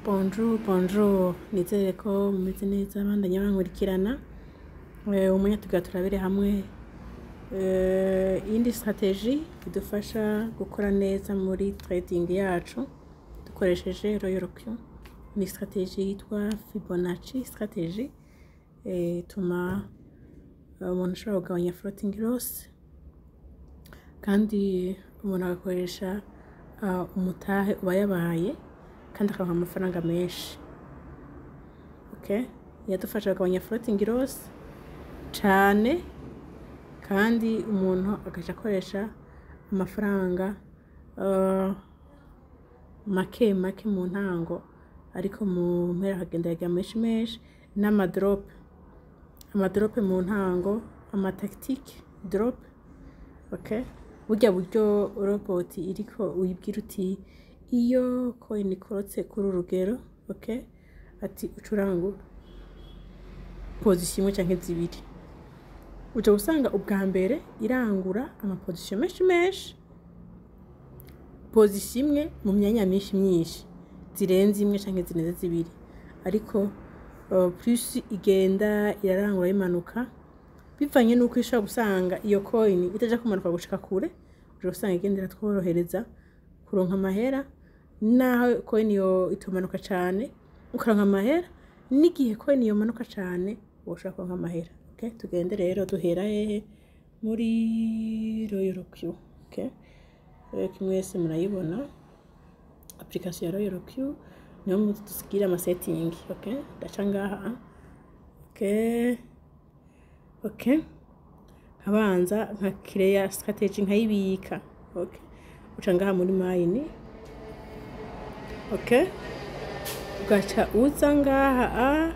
Bonjour, bonjour. Nizere ko mumeze neza, bandanya bankurikirana. Umwanya tugira turabire hamwe iyindi stratégie idufasha gukora neza muri trading yacu dukoresheje Royal Q. Ni stratégie yitwa Fibonacci stratégie, ituma umuntu ashobora kugabanya floating loss kandi umuntu agakoresha umutahe uba yabaye kandi akaronka amafaranga menshi. Okay? Yadufasha kugabanya floating loss cane kandi umuntu agaca akoresha amafaranga make make mu ntango, ariko mu mpera akagenda yagira menshi menshi n'ama drop, ama drop mu ntango, ama tactique drop. Okay? Burya buryo robot iriko uyibwira uti iyo coin ikorotse kuri uru rugero, okay, ati ucurangura position imwe canke zibiri, uja gusanga ubwa mbere irangura ama position menshi menshi, position imwe mu myanya myinshi myinshi, zirenze imwe canke zirenze zibiri. Ariko plus igenda irarangura imanuka, bivanye n'uko ishobora gusanga iyo coin itaja kumanuka gushika kure, uja gusanga igenda iratworohereza kuronka amahera naho coin yo itomanuka cane, ukaronka amahera n'igihe coin yomanuka cane woshobora kuronka amahera. Okay? Tugende rero, duhera hehe? Muri Royal Q. Okay? Royal Q mwese murayibona, application ya Royal Q niyo dusigira ama setting. Okay? Ndaca ngaha. Okay, nkabanza nka create strategy, nkayibika. Okay, uca ngaha muri mine. Okay, ugaca uza ngaha a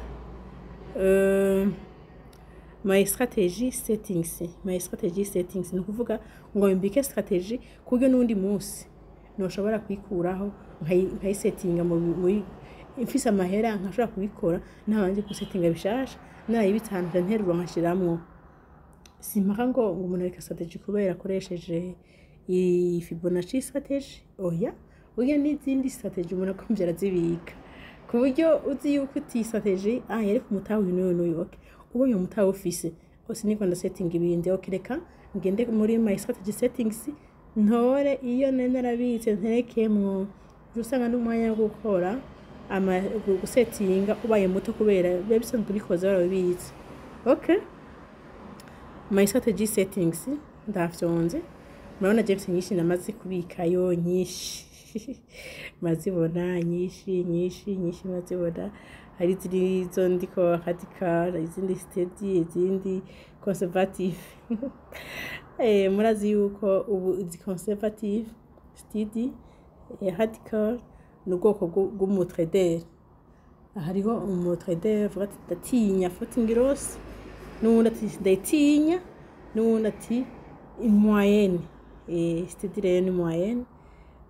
my strategy settings. My strategy settings ni ukuvuga ngo mbike strategy ku buryo n'undi munsi noshobora kuyikuraho, nkayisetinga muri mfise amahera, nkashobora kubikora ntabanje gusetinga bishasha, narayibitse ahantu nterura nkashiramwo. Simpaka ngo umuntu areka strategy kubera akoresheje iyi Fibonacci strategy, oya. Burya n'izindi strategy umuntu akomvye arazibika ku buryo uzi yuko uti strategy yari ku mutahe uyu n'uyu n'uyu. Okay, ubonye umutahe ufise hose niko ndasetinga ibindi. Okay, reka ngende muri my strategy settings, ntore iyo nari narabitse, nterekemwo. Uca usanga n'umwanya wo gukora ama gusetinga ubaye muto kubera biba bisanzwe bikoze, warabibitse. Okay, my strategy settings ndafyonze. Murabona je mfise nyinshi namaze kubikayo, nyinshi mazibona, nyinshi nyinshi nyinshi mazibona. Hari iziri zo ndiko radical, izindi steady, izindi conservative. Murazi yuko ubu izi conservative, steady, radical ni ubwoko bw'umu trader. Hariho umu trader avuga ati ndatinya floating loss, n'uwundi ati ndayitinya, n'uwundi ati moyenne. Steady rero ni moyenne.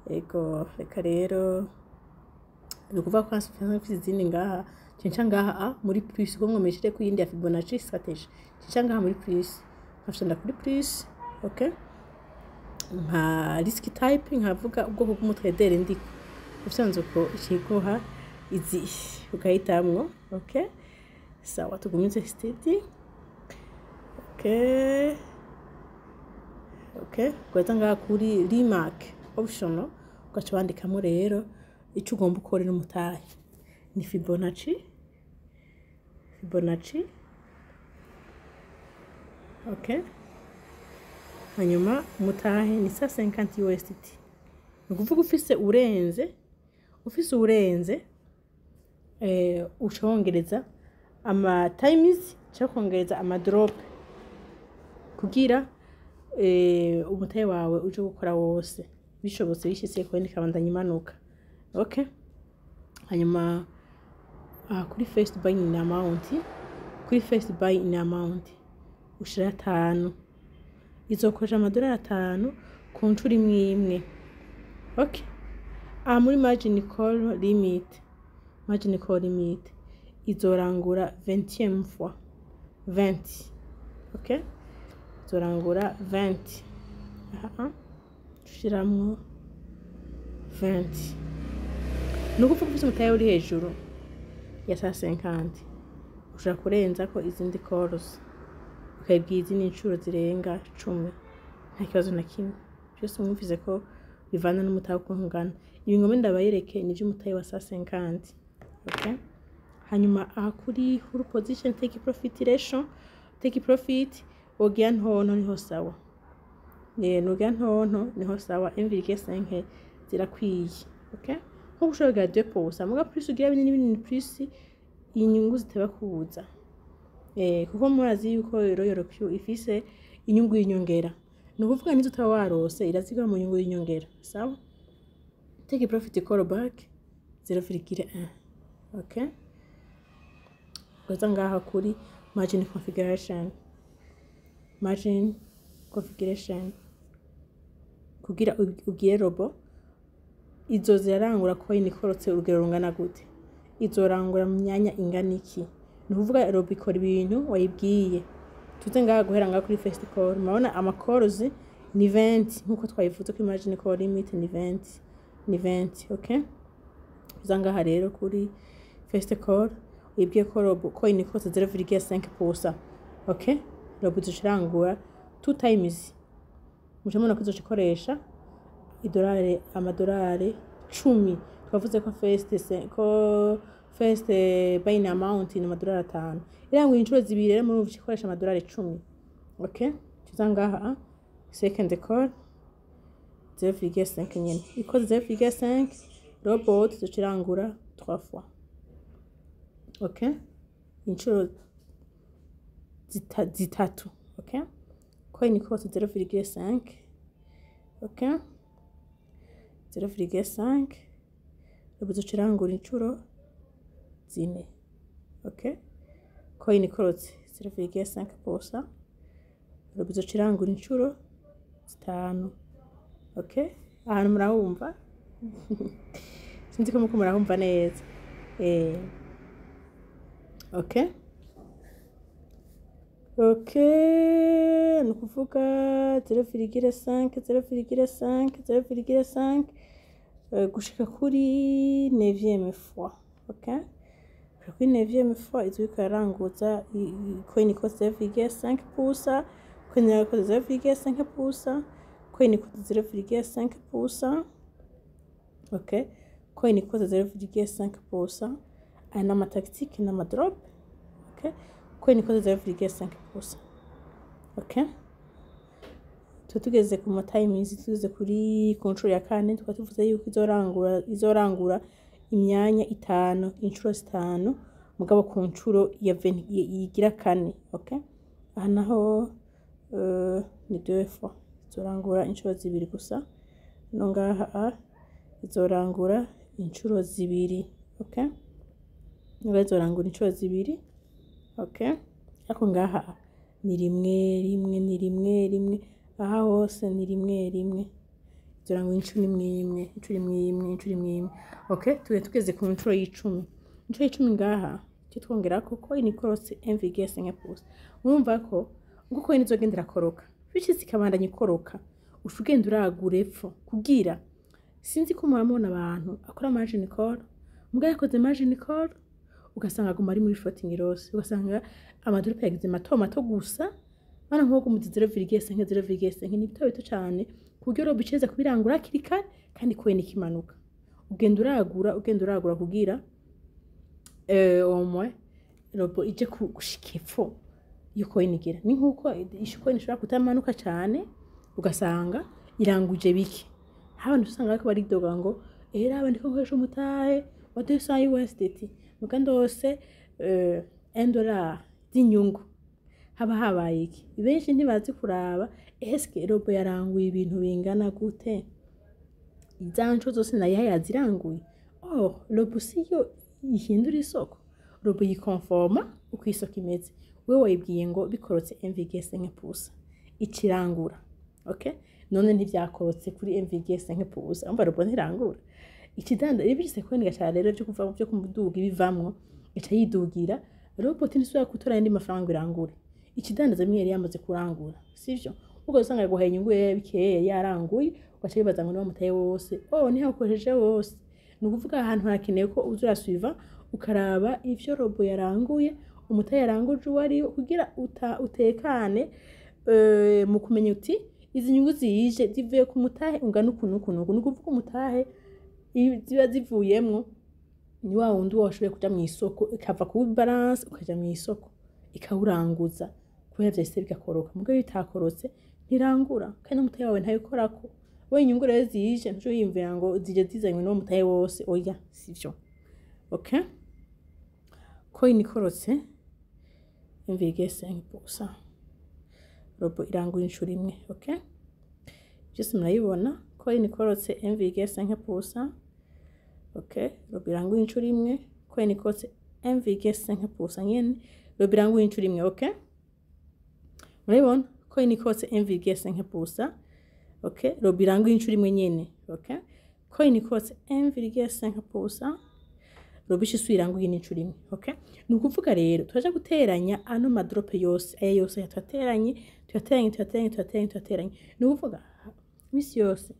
Ego, reka rero, ni ukuvuga ko mfise izindi ngaha, nca ngaha a muri plus ko nkomeshere ku yindi ya Fibonacci strategy, nca ngaha muri plus, nkafyonda kuri plus. Okay, nka risk type, nkavuga ubwoko bw'umu trader ndiko ufyanze uko ikiguha izi ugahitamwo. Okay, sawa, tugumize steady. Okay, ugaza ngaha kuri remark optional, ugaca wandikamo rero ico ugomba ukore n'umutahe ni Fibonacci, Fibonacci. Okay, hanyuma umutahe ni 150 USDT. Ni ukuvuga ufise urenze, ufise urenze, uca wongereza ama times cyangwa kongereza ama drop kugira umutahe wawe uje gukora wose, bishobotse bishitse coin ikabandanya imanuka. Okay, hanyuma aha kuri first buy in amount, kuri first buy in amount ushira 5, izokoresha amadolari 5 ku nshuro imwe imwe. Okay, aha muri margin call limit, margin call limit izorangura 20 fois 20. Okay, izorangura 20 aha, ushiramwo 20. Ni ukuvuga ufise umutahe uri hejuru ya 150, ushobora kurenzako izindi calls, ukayibwira izindi nshuro zirenga 10, nta kibazo na kimwe. Byose mwumvise ko bivana n'umutahe ukuntu ungana. Ibi ngombe ndabayereke ni ivy'umutahe wa 150, okay? Hanyuma aha kuri whole position take profit ratio, take profit wogira ntonto niho sawa. Nugira ntonto niho sawa, 1,5 zirakwiye, okay? Nkuko ushobora kugira 2%, muga plus ugira binini binini, plus inyungu ziteba kuza, kuko murazi yuko Royal Q ifise inyungu y'inyongera. Ni ukuvuga nizo utaba warose irazigama mu nyungu y'inyongera. Sawa, take profit call back 0,1, okay? Uza ngaha kuri margin configuration, margin configuration kugira ugire robot izo zirarangura coin ikorotse urugero rungana gute, izorangura mu myanya ingana iki. Ni ukuvuga robot ikora ibintu wayibwiye. Tuze ngaha, guhera ngaha kuri first call, murabona ama calls ni 20, nkuko twabivuze ko margin call limit ni 20, ni 20, okay? Uza ngaha rero kuri first call, uyibwiye ko robot coin ikorotse 0,5%, okay? Robot izocirangura two times. Muca mubona ko izoca ikoresha idolari, amadolari 10. Twavuze ko first buying amount ni amadolari 5. Iranguye inshuro zibiri rero, murumva ikoresha amadolari 10, okay? Tuza ngaha second call, 0,5 nyene. Ikoze 0,5, robot izoca irangura 3 fois, okay? Inshuro zitatu, okay? Coin ikose 0,5, okay, 0,5, robot izoca irangura inshuro zine, okay? Coin ikorotse 0,5%, robot izoca irangura inshuro zitanu, okay? Ahantu murahumva? Sinzi ko muko murahumva neza. Okay, ni ukuvuga 0,5, 0,5, 0,5, gushika kuri neuvième fois, okay? Gushika kuri neuvième fois izo iriko iraranguza. Coin ikoze 0,5%, coin ikoze 0,5%, coin ikoze 0,5%, okay? Coin ikoze 0,5%. Aya ni ama tactique n'ama drop, okay? Coin ikoze 0,5%, okay? Tuba tugeze ku ma timings, tugeze kuri control ya kane. Tukaba tuvuze yuko izorangura imyanya itanu, inshuro zitanu, mugabo ku nshuro ya igira kane, okay? Aha naho ni deux fois, izorangura inshuro zibiri gusa. No ngaha izorangura inshuro zibiri, okay? Ngaha izorangura inshuro zibiri, okay? Ariko ngaha ni rimwe rimwe, ni rimwe rimwe. Aha hose ni rimwe rimwe. Izorangura inshuro imwe imwe, inshuro imwe imwe, inshuro imwe imwe, okay? Tuge tugeze ku nshuro y'icumi. Inshuro y'icumi ngaha icyo twongera ko coin ikorotse 1,5%. Urumva ko ngo coin izogenda irakoroka, bishitse ikabandanya ikoroka, uca ugenda uragura epfo. Kugira sinzi ko muramubona abantu akora margin call, mbwa yakoze margin call ugasanga aguma ari muri floating loss, ugasanga ama drop yagize mato mato gusa. Bana nko mu 0,5, 0,5 ni bito bito cyane, ku buryo robot iceza kubirangura hakiri kare kandi coin ikimanuka. Ugenda uragura, ugenda uragura kugira au moins robot ije gushika epfo iyo coin igira. Ni nkuko coin ishobora kutamanuka cyane, ugasanga iranguje bike. Abantu usanga bariko baridoga ngo era ndiko nkoresha umutahe wa 200 USDT, muga ndose 1 dollar z'inyungu. Haba habaye iki? Benshi ntibazi kuraba eske robot yaranguye ibintu bingana gute, za nshuro zose nayihaye yaziranguye. Oh, robot siyo ihindura isoko, robot yikonforma uko isoko imeze. Wewe wayibwiye ngo bikorotse 1,5%, ikirangura, okay? None ntivyakorotse kuri 1,5%, umva robot ntirangura ikidanda. Iyo bishitse coin gaca rero byo kuva byo kumuduga ibivamwo, ica yidugira. Robot ntisubira gutora ayandi mafaranga ngo irangure ikidandaza bimwe yari yamaze kurangura, sivyo? Ubwo usanga yaguhaye inyungu yari bikeya yaranguye, ugaca wibaza ngo niba mutaye wose. Oh, ntiyawukoresheje wose. Ni ukuvuga ahantu harakenewe ko uza urasuiva, ukaraba ivyo robot yaranguye, umutahe yaranguje uwo ariwo, kugira utekane mu kumenya uti izi nyungu zije zivuye ku mutahe ungana uku n'uku n'uku. Ni ukuvuga umutahe ziba zivuyemwo ni wa wundi washoboye kuja mw'isoko, ikava ku balance ukaja mw'isoko ikawuranguza, kubera vyahise bigakoroka. Mugabo iyo itakorotse ntirangura, kandi n'umutahe wawe ntayikorako. We inyungu rero zije, ntuce wiyumvira ngo zije zizanywe n'uwo mutahe wose, oya, sivyo. Okay, coin ikorotse 1,5%, robot irangura inshuro imwe. Okay, byose murayibona. Coin ikorotse 1,5%, okay, robot irangura inshuro imwe. Coin ikorotse 1,5% nyene, robot irangura inshuro imwe. Okay, murabibona, coin ikorotse 1,5%, okay, robot irangura inshuro imwe nyene. Okay, coin ikorotse 1,5%, robot ishisu irangura inshuro imwe. Okay, ni ukuvuga rero turaja guteranya ano ma drop yose, aya yose tuyateranye, tuyateranye, tuyateranye, tuyateranye, tuyateranye. Ni ukuvuga imisi yose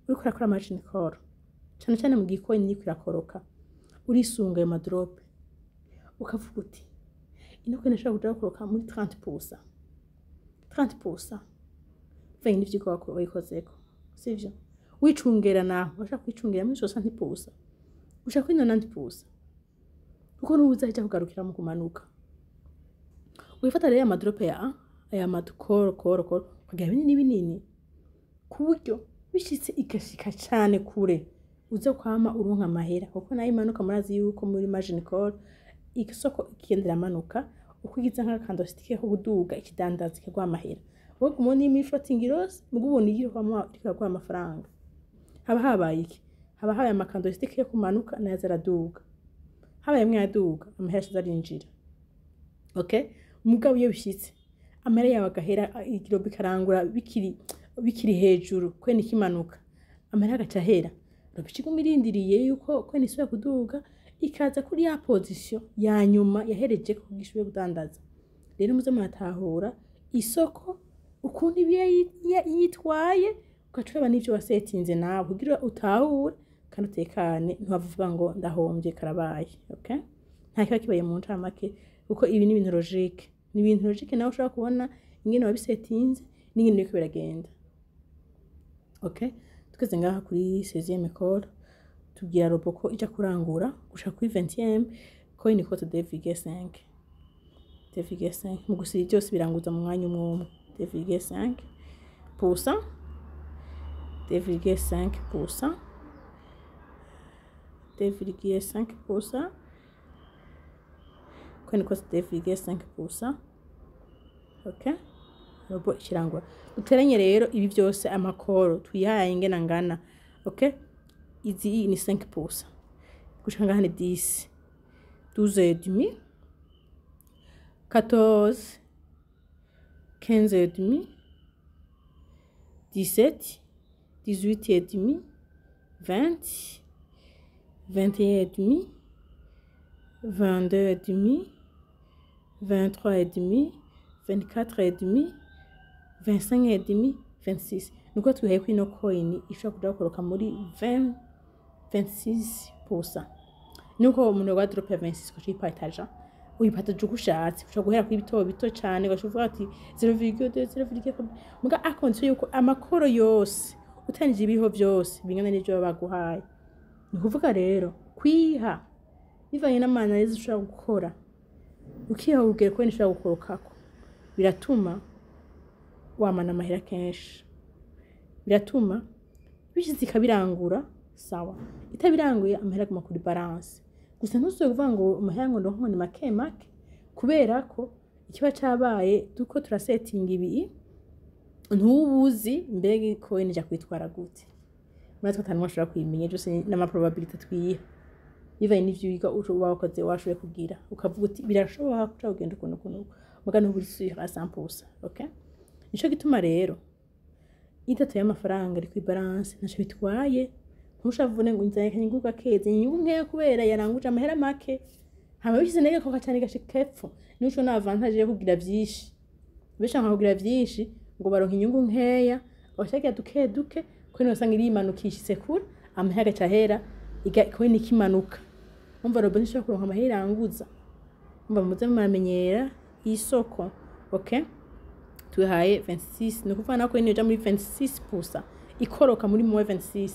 uriko urakora margin call, cane cane mu gihe coin iriko irakoroka, urisunga ayo ma drop, ukavuga uti ino coin ishobora kuja gukoroka muri 30%, 30% bivanye n'ivyigwa wayikozeko, sivyo? Wicungera naho urashobora kwicungera muri 60% gushika kuri 90%, kuko nubu uzaja kugarukira mu kumanuka. Wifata rero ama drop ya aya ma call call call, ukagira binini binini, ku buryo bishitse igashika cane kure uza kwama uronka amahera, kuko nayo imanuka. Murazi yuko muri margin call isoko igenda iramanuka, uko igize nk'aka candlestick ko kuduga, ikidandaza ikaguha amahera. Wowe guma ni muri floating loss, mugo ubona iyo kwama iriko iraguha amafaranga. Haba habaye iki? Haba habaye ama candlestick yo kumanuka, nayo aza araduga. Habaye amwe yaduga, amahera ashize arinjira. Okay, mugabo iyo bishitse amahera yawe agahera, igirobo ikarangura bikiri hejuru, coin ikimanuka, amahera agaca ahera. Robot ikiguma irindiriye yuko coin isubira kuduga, ikaza kuri ya position ya nyuma yahereje ko gishoboye kudandaza. Rero muze muratahura isoko ukuntu ibiye yitwaye, ugaca uraba n'ivyo wasetinze nawe, kugira utahure kandi utekane, ntiwavuga ngo ndahombye karabaye. Okay, nta kiba kibaye mu ncamake, kuko ibi ni ibintu logique, ni ibintu logique nawe ushobora kubona ingene wabisetinze n'ingene biriko biragenda. Okay, tugeze ngaha kuri 16e call, tubwira robot ko ija kurangura gushika kuri 20e. Coin ikorotse 2,5, 2,5 mu gusiga byose biranguza mu mwanya umwe umwe. 2,5%, 2,5%, 2,5%. Coin ikorotse 2,5%, okay, robot ikirangura. Duteranye rero ibi byose, ama call twihaye ingena ngana. Okay, izi ni 5% gushika ngaha ni 10, 12 et demi, 14, 15 et demi, 17, 18 et demi, 20, 21 et demi, 22 et demi, 23 et demi, 24 et demi, 25 et demi, 26. Nuko twihaye ko ino coin ishobora kuja gukoroka muri 20, 26%. Nuko umuntu wa drop ya 26 ugaca uyipartaja, uyipartaja uko ushatse. Ushobora guhera kuri bito bito cane, ugaca uvuga ati 0,2, 0,2, muga à condition yuko ama call yose utanije ibiriho vyose bingana n'ivyo baba baguhaye. Ni ukuvuga rero kwiha bivanye n'ama analyse ushobora gukora, ukiha urugero coin ishobora gukorokako, biratuma wamana amahera kenshi, biratuma bishize ikabirangura sawa, itabiranguye amahera aguma kuri balance. Gusa ntusubire kuvuga ngo amahera ngo ndonke ni make make, kubera ko ikiba cabaye duko turasetinga ibi, ntubuzi mbega coin ija kwitwara gute. Muri twe atanu ashobora kuyimenya byose, n'ama probability twiha bivanye n'ivyo wiga uba wakoze, washoboye kugira, ukavuga uti birashoboka kuca ugenda ukuntu ukuntu, muga ntuburi sûr à 100%. Okay, nico gituma rero itatu y'amafaranga ari kuri balance ntaco bitwaye. Ntushavune ngo nzanye akanyungu gakeze, inyungu nkeya kubera yaranguje amahera make, hama bishize nege ko cyane gashika hepfo. Nico na avantage yo kugira vyinshi. Benshi nka kugira vyinshi ngo baronka inyungu nkeya, bashaka duke duke, kuko usanga irimanukishitse kure, amahera agaca ahera. Coin ikimanuka, umva, robot ntishobora kuronka amahera iranguza. Umva, muze muramenyera isoko. Okay, tuhaye 26. Ni ukuvuga nako coin yoja muri 26%, ikoroka muri moins 26,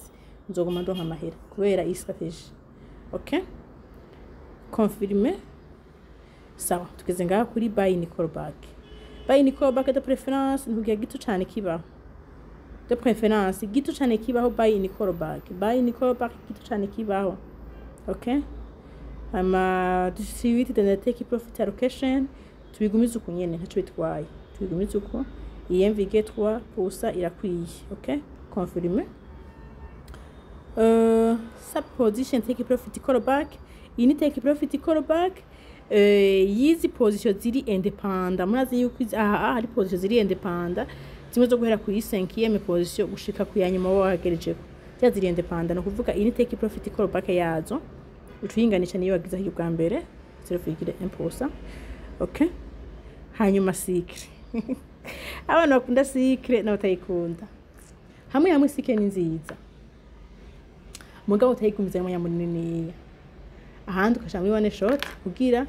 nzoguma ndonka amahera kubera iyi stratégie. Okay, confirme. Sawa, tugeze ngaha kuri buy in callback. Buy in callback de préférence ntugira gito cane kibaho, de préférence gito cane kibaho. Buy in callback, buy in callback gito cane kibaho. Okay, ama distribute the take profit allocation tubigumize uku nyene, ntaco bitwaye, tubigumize uko. Iyi MVG 3% irakwiye. Okay, confirme. Sub position take profit callback, iyi ni take profit callback yizi position ziri indépendant. Murazi yuko aha hari position ziri indépendant, zimwe zo guhera ku 5e position gushika ku ya nyuma wagerejeko, za ziri indépendant. No kuvuga iyi ni take profit callback yazo, ucuyinganisha niyo wagize aho bwa mbere, 0,1%. Okay, hanyuma cycle. Abantu bakunda cycle n'abatayikunda, hamwe hamwe cycle ni nziza, mugabo utayigumiza umwanya muniniya, ahandi ukashira muri one shot kugira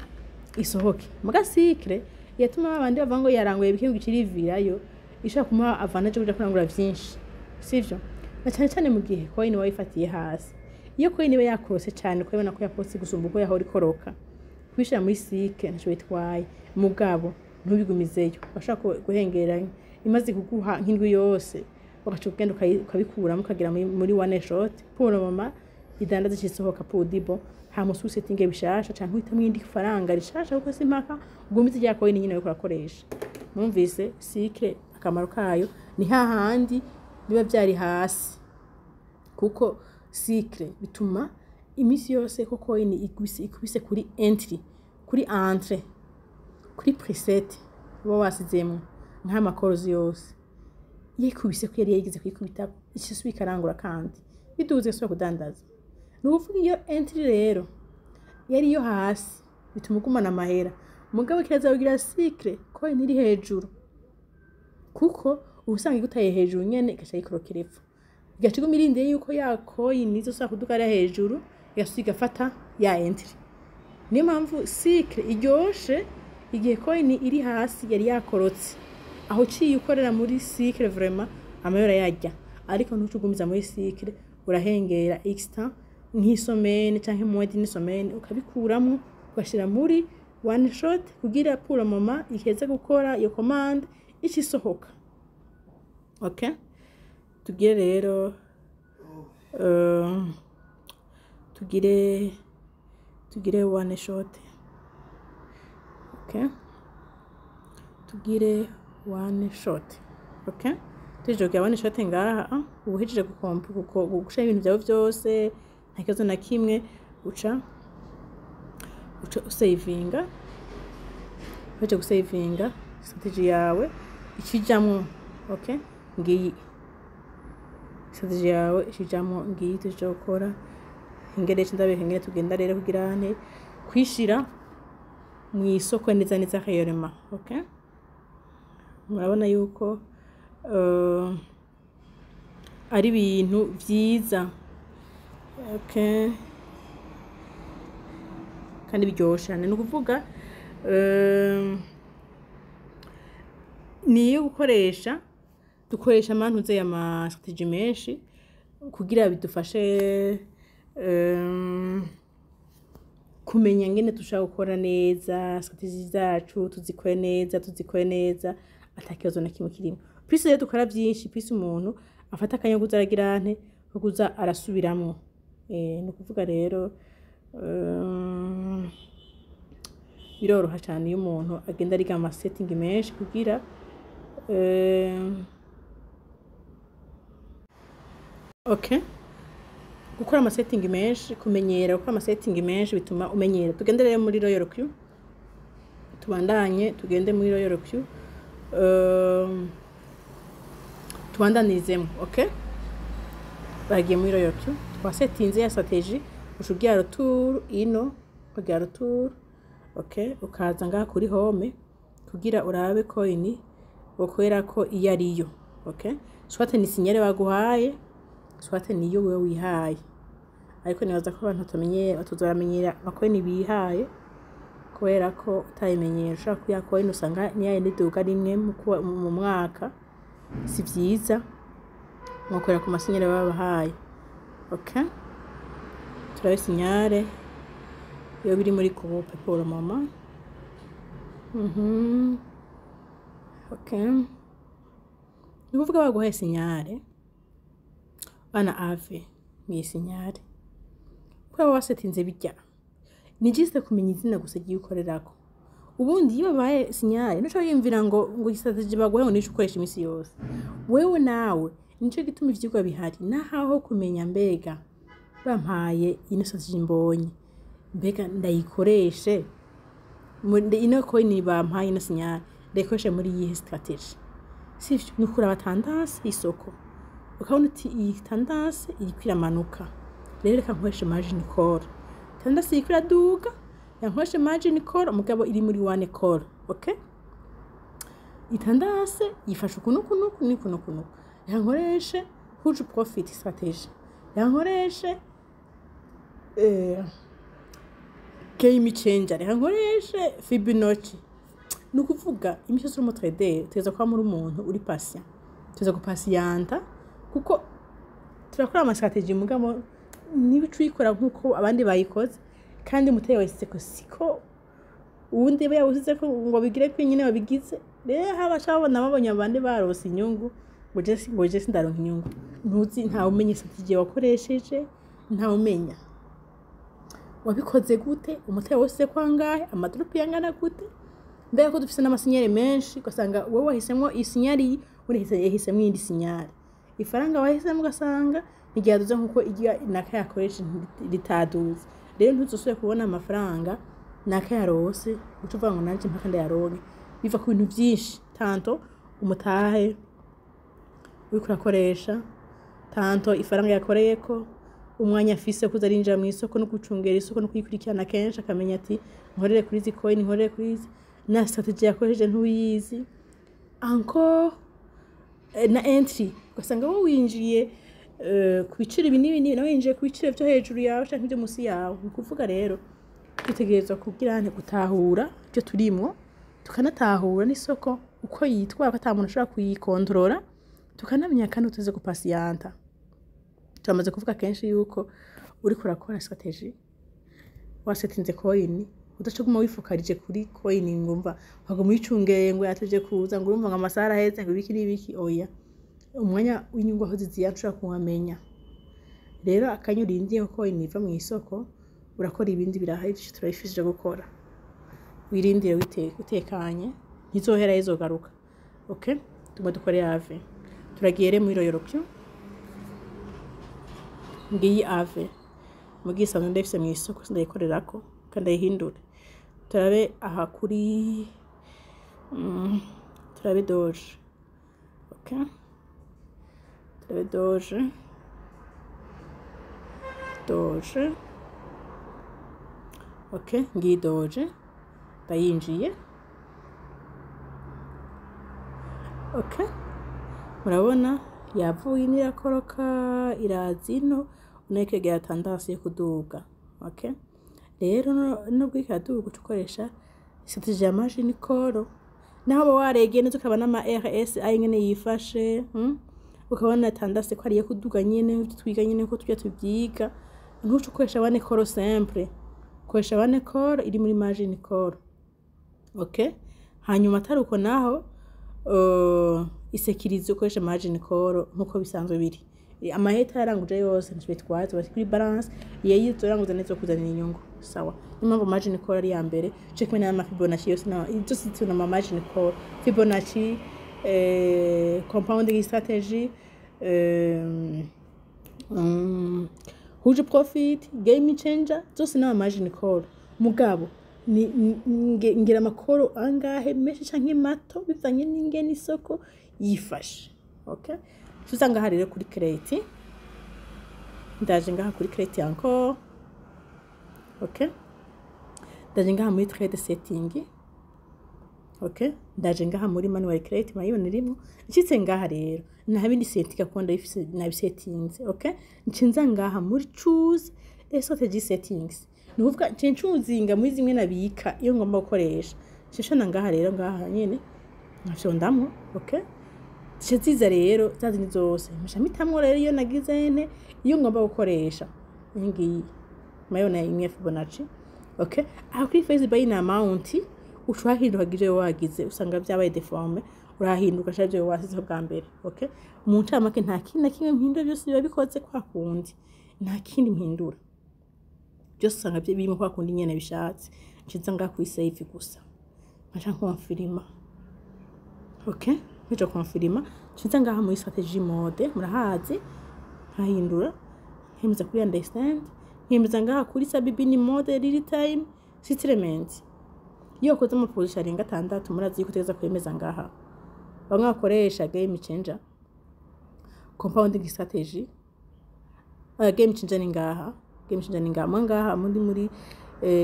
isohoke. Muga cycle yatuma abandi bavuga ngo yaranguye bike bicirivirayo, ishaka kumuha avantage kuja kurangura vyinshi, sivyo? Na cyane cyane mu gihe coin wayifatiye hasi. Iyo coin iba yakorose cyane, ukabona ko yakorose gusumba uko yahora ikoroka, kwishira muri cycle ntaco bitwaye, mugabo ntubigumizeyo. Washaka guhengeranya imaze kuguha nk'indwi yose, ugaca ugenda ukabikuramo, ukagira muri one shot. Pour le moment idandaza isohoka pour dibo, hama usetinge bishasha canke uhitamwo indi faranga rishasha, kuko si impaka ugumize rya coin nyine uriko urakoresha. Mwumvise cycle akamaro kayo? Ni hahandi biba vyari hasi, kuko cycle bituma iminsi yose ko coin ikubise kuri entry, kuri entrée, kuri preset uba wasizemwo nk'amakorozi yose, yikubise ko yari yigeze kuyikubita, isubira ikarangura, kandi biduze isubira kudandaza. Ni ukuvuga iyo entry rero yari iyo hasi, bituma ugumana amahera. Mugabo kiraza kugira cycle coin iri hejuru, kuko uba usanga igutaye hejuru nyene, igaca yikorokera epfo, igaca iguma irindiye yuko ya coin izosubira kuduga hariya hejuru, igasubira igafata ya entry. Niyo mpamvu cycle iryoshe igihe coin iri hasi, yari yakorotse. Aho uciye ukorera muri cycle, vraiment amayora yarya, ariko ntucugumiza muri cycle, urahengera x temps, nk'i semaine canke moins d'une semaine, ukabikuramwo, ugashira muri one shot kugira pour le moment iheze gukora iyo commande, icisohoka. Okay, tugire rero tugire one shot. Okay, tugire one shot. Okay, tuhejeje kugira one shot ngaha, uba uhejeje gushira ibintu vyawe vyose, nta kibazo na kimwe. Uca usavinga. Uhejeje gusavinga strategy yawe, ikijamwo, okay, ngiyi strategy yawe ikijamwo, ngiyi tuje gukora ingere ndabereka ingene tugenda rero kugira nte kwishira mu isoko neza neza réellement. Okay, murabona yuko ari ibintu vyiza, okay, kandi biryoshe. Ni ukuvuga niyo gukoresha, dukoresha amantuze ama stratégie menshi kugira bidufashe kumenya ngene dushaka gukora neza stratégie zacu, tuzikore neza, tuzikore neza ata kibazo na kimwe kirimo. Plus rero dukora vyinshi, plus umuntu afata akanya kuza aragira nte, ko kuza arasubiramwo. Ni ukuvuga rero biroroha cyane iyo umuntu agenda ariga ama setting menshi kugira okay, gukora ama setting menshi, kumenyera gukora ama setting menshi bituma umenyera. Tugende rero muri Royal Q, tubandanye, tugende muri Royal Q, tubandanizemo. Okay, bagiye muri Royal Q, twasetinze ya stratégie. Uca ugira retour ino, ukagira retour. Okay, ukaza ngaha kuri home kugira urabe coin ukorera ko iyo ariyo. Okay, soit ni signal baguhaye, soit niyo wewe wihaye. Ariko nibaza ko abantu batamenyera, batoza baramenyera ama coin bihaye, kubera ko utayimenyera ushobora kuya coin usanga niya yindi iduga rimwe mu mwaka. Si vyiza, mwokorera ku ma signal baba babahaye. Okay, turabe signal iyo biri muri groupe pour le moment. Okay, ni ukuvuga baguhaye signal bana ave mw'iyi signal, kubera baba basetinze bijya, ni juste kumenya izina gusa igiye ukorerako. Ubundi iyo babaye signal, ntushobora yiyumvira ngo strategy baguhaye ngo nico ukoresha imisi yose wewe nawe. Nico gituma ivyigwa bihari, nahaho kumenya: mbega bampaye ino strategy mbonye, mbega ndayikoreshe ino coin bampaye, ino signal ndayikoreshe muri iyihe strategy? Sivyo? Ni ukuraba tendance y'isoko, ukabona uti iyi tendance iriko iramanuka, rero reka nkoreshe margin call. Tendance iriko iraduga, reka nkoreshe margin call, mugabo iri muri one call. Okay, i tendance yifashe uku nuku nuku nuku nuku nuku, reka nkoreshe huge profit strategy, reka nkoreshe game changer, reka nkoreshe Fibonacci. Ni ukuvuga imisi yose uri umu trader, utegerezwa kuba muri umuntu uri patient, utegerezwa gupasiyanta, kuko turakora ama strategy, mugabo niba uca uyikora nk'uko abandi bayikoze, kandi umuteye wese ko siko uwundi aba yawusize ko ngo bigire ko nyine babigize. Rero haba babona babonye abandi barose inyungu, ngo je sindaronka inyungu. Ntuzi, ntawe umenya strategy wakoresheje, ntawe umenya wabikoze gute, umuteye wose ko angahe, ama drop yangana gute. Mbega ko dufise n'ama signal menshi, ugasanga wowe wahisemwo iyi signal, iyi undi yahisemwo iyindi signal, ifaranga wahisemo ugasanga ntiryaduze nkuko irya naka yakoresha ritaduze. Rero ntuzosubire kubona amafaranga naka yarose uca uvuga ngo nanje mpaka ndayaronke. Biva ku bintu vyinshi: tantôt umutahe uriko urakoresha, tantôt ifaranga yakoreyeko, umwanya afise kuza arinjira mw'isoko no gucungera isoko no kuyikurikirana kenshi, akamenya ati nkorere kuri izi coin, nkorere kuri izi, na strategy yakoresheje ntuyizi, encore na entry, ugasanga wowe winjiye ku biciro ibi n'ibi n'ibi, nawe winjiye ku biciro vyo hejuru yawe canke ivyo musi yawe. Ni ukuvuga rero dutegerezwa kugira nte? Gutahura ivyo turimwo, tukanatahura n'isoko uko yitwara, ko ata muntu ashobora kuyikontorora, tukanamenya kandi tuze gupasiyanta. Turamaze kuvuga kenshi yuko uriko urakora strategy, wasetinze coin, udaca uguma wifokarije kuri coin, ngo umva waguma uyicungeye ngo yateje kuza, ngo urumva ngo amasaha araheze, ngo ibiki n'ibiki. Oya, umwanya w'inyungu aho ziziya ntushobora kuwamenya. Rero akanya urindiye ko coin iva mu isoko, urakora ibindi birahari vyinshi turabifishije gukora. Wirindire utekanye, ntizohera, izogaruka. Okay, tuguma dukore ave. Turagiye rero muri Royal Q. Ngiyi ave mugiye isanzwe ndayifise mu isoko, sindayikorerako kandi ndayihindure. Turabe aha kuri turabe Doge. Okay, turabe Doge. Doge, okay, ngiyi Doge ndayinjiye. Okay, murabona yavuye ino irakoroka, iraza ino, unako igira tendance yo kuduga. Okay, rero nubwo iraduga, uca ukoresha strategy ya margin call, naho uba waregeye neza, ukabona ama RSI nyene yifashe, Ukabona tendance ko ariyo kuduga nyene, ivyo twiga nyene ko tujya tuvyiga. Ntuce ukoresha one call simple, koresha one call iri muri margin call. Okay, hanyuma atari uko naho, isekirize ukoresha margin call nkuko bisanzwe biri. Amaheta yaranguje yose ntacyo bitwaza, bari kuri balance iyo yizoranguza neza kuzanira inyungu. Sawa, niyo mpamvu margin call ari iya mbere, cyo kumwe n'ama Fibonacci yose, na zose tuna ama margin call, Fibonacci, compounding strategy, huge profit, game changer, zose n'ama margin call. Mugabo ngira ama call angahe, menshi canke mato, bivanye n'ingene isoko yifashe. Okay, tuza ngaha rero kuri create. Ndaje ngaha kuri create encore. Okay, ndaje ngaha muri trade setting. Okay, Ndaje ngaha muri manual create, murayibona irimwo. Nshitse ngaha rero, nta bindi setinga kuko ndabifise, nabisetinze. Okay, ncinza ngaha muri choose a strategy settings, ni ukuvuga nce ncuzinga muri zimwe nabika iyo ngomba gukoresha. Nshishana ngaha rero, ngaha nyene nkafyondamwo. Okay, zica ziza rero za zindi zose, nca mpitamwo rero iyo nagize nte, iyo ngomba gukoresha. Iyi ngiyi murayibona, imwe ya Fibonacci. Okay, aho kuri first buy in amount uca uhahinduka ivyo wagize, usanga vyabaye déformé, urahinduka sha ivyo wasizeho bwa mbere. Okay, mu ncamake nta kindi na kimwe mpindura, byose biba bikoze kwa kundi, nta kindi mpindura, byose usanga birimo kwa kundi nyene bishatse. Nshiza ngaha kuri save gusa, nkaca nkonfirima. Okay, nkaca konfirima, nshiza ngaha muri strategy mode, murahazi, nkahindura, nkemeza kuri understand, nkemeza ngaha kuri sub-bin mode, real time settlement. Iyo wakoze ama position arenga 6, murazi yuko utegereza kwemeza ngaha. Bamwe bakoresha game changer, compounding strategy, game changer ni ngaha, game changer ni ngaha, mwe ngaha muri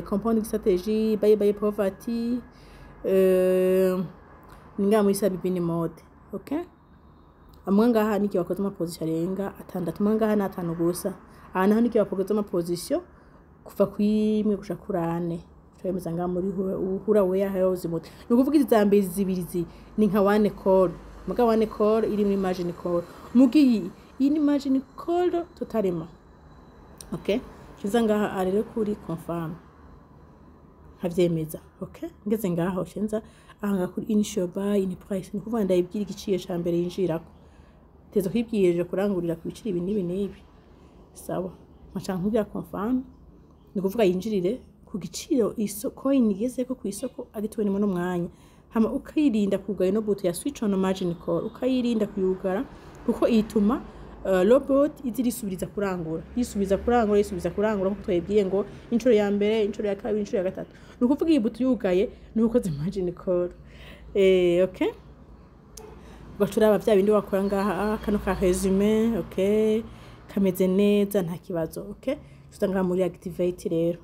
compounding strategy, bye bye poverty, ni ngaha muri sub-bin mode. Okay, amwe ngaha n'igihe wakoze ama position arenga 6, amwe ngaha ni 5 gusa. Aha naho n'igihe wakoze ama position kuva kuri 1 gushika kuri 4, turemeza ngaha muri hura warehouse mode. Ni ukuvuga izi za mbere zibiri ni nka one call, muga one call iri muri margin call, muga iyi ni margin call totalement. Okay, kiza ngaha rero kuri confirm, nkavyemeza. Okay, ngeze ngaho shenza aha ngaha kuri initial buy in price, ni ukuvuga ndayibwira igiciro ca mbere yinjirako, teza kwibwirije kurangurira ku biciro ibi n'ibi n'ibi. Sawa, nkaca nkubwira confirm, ni ukuvuga yinjirire ku giciro coin igezeko ku isoko agituwe no mwanya. Hama ukayirinda kugara ino bouton ya switch on margin call, ukayirinda kuyugara kuko ituma robot iza irisubiriza kurangura, yisubiza kurangura, yisubiza kurangura, nkuko twabibwiye ngo inshuro ya mbere, inshuro ya kabiri, inshuro ya gatatu. Ni ukuvuga iyi bouton yugaye ni ukoze margin call. Okay, ugaca uraba vya bindi wakora ngaha, kano ka resume. Okay, kameze neza, nta kibazo. Okay, tuza ngaha muri activate rero,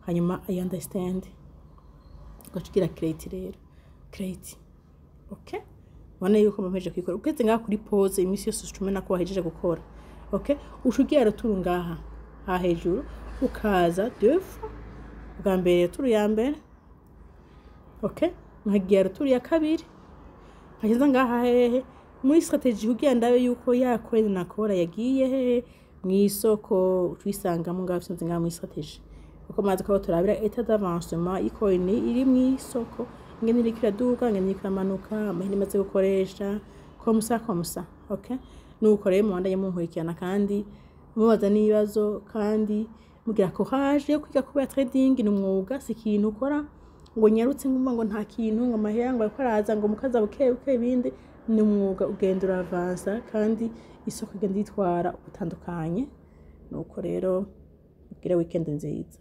hanyuma I understand, ugaca ugira create rero, create. Okay, ubona yuko mpejeje kuyikora. Ugeze ngaha kuri pause, iminsi yose uca umenya ko wahejeje gukora. Okay, uca ugira retour ngaha ha hejuru, ukaza deux fois, bwa mbere retour ya mbere. Okay, nkagira retour ya kabiri, nkageza ngaha hehe, muri strategy, kugira ndabe yuko ya coin nakora yagiye hehe mw'isoko. Twisangamo ngaha, vyonze ngaha muri strategy, kuko mazi ko turabira état d'avancement y'i coin iri mw'isoko, ingene iriko iraduga, ingene iriko iramanuka, amahera imaze gukoresha, comme ça, comme ça. Okay, nuko rero mubandanye munkurikirana kandi mubaza n'ibibazo kandi mugira courage yo kwiga, kubera trading ni umwuga, si ikintu ukora ngo nyarutse ngumva ngo nta kintu, ngo amahera ngo ariko araza ngo mukaza buke buke ibindi. Ni umwuga, ugenda uravansa kandi isoko igenda yitwara utandukanye. Nuko rero ugire weekend nziza.